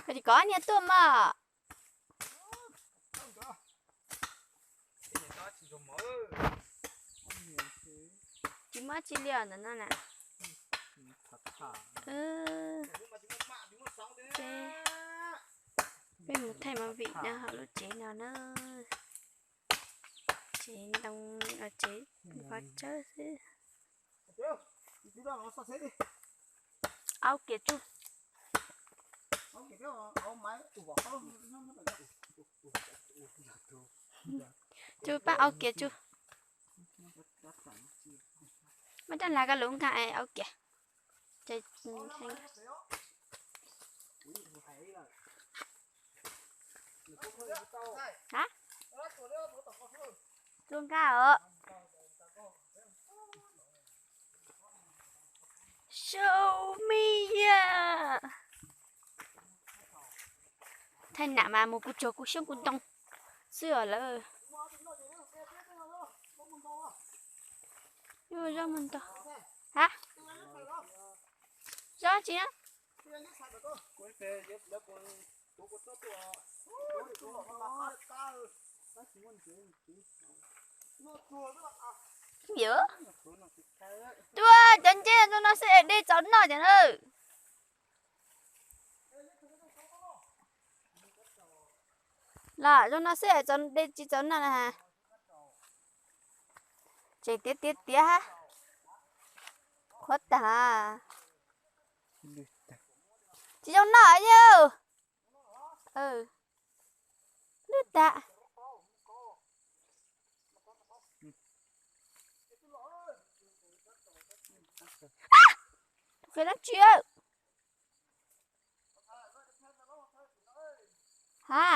Koj tsis kom niag tuaj mas. Tsis muaj tsi li ntawm no na. Peb mus thaij movie no hauv lub tsev no na. Tsev ntoo, tsev vov tsawb xwb. Aub kiag tsuj. Tsuj pab aub kiag tsuj. Muab rab hla koj lub nkaag aub kiag. Tsuj nkaab os. Show me, yeah. Thaij nam mas mus kuv tsuag kuv xyoob kuv ntoo xwb os lawm. Zaub mus ntau. Ha? Zaub tsi na? Yog. Tuaj cov nceb zoo no xwb es de txaus noj cov na. Los zoo no xwb es de tsis txaus noj na. Tseem tiav tiav tiav hab. Qhuav tag. Tsis zoo noj yawg. Lwj tag. Tus qhe dlaab tsi? Ha?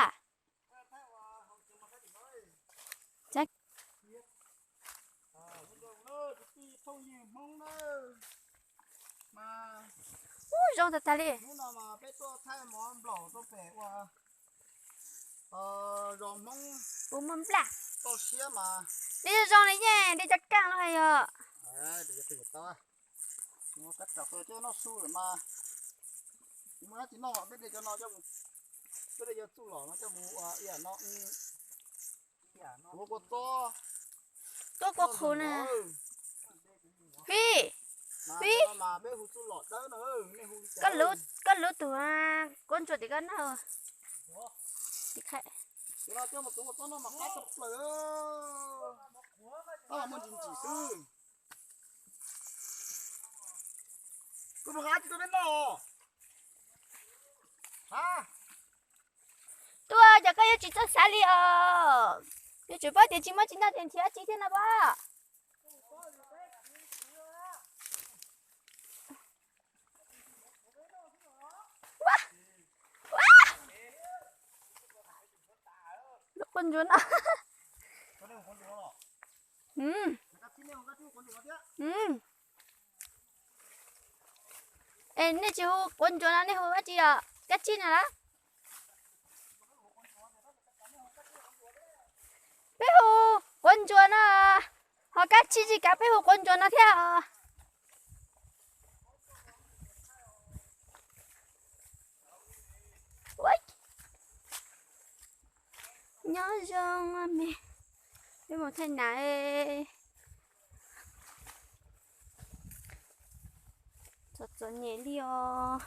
Ub, zoo tag tag li. Ub, zoo li yeej de cov kaaj los hais yog. Tuaj kua qhus na. Fib, Fib, koj lub tug kuab ntsuag tim koj noj. Tuaj, cas koj yuav tsis txawj xav li os? Yuav tsum paub tias tsis muaj tsis noj ces nrhiav tsi thiab no pab. Lub quab ntsuag no. Es nej tsis hu quab ntsuag no, nej hu dab tsi os? Kab tsib no lawm. Peb hu quab ntsuag no, ho kab tsib tsis kav peb hu quab ntsuag no thiab os. Nyob zoo me, peb mus thaij nam. Txom txom nyem li os.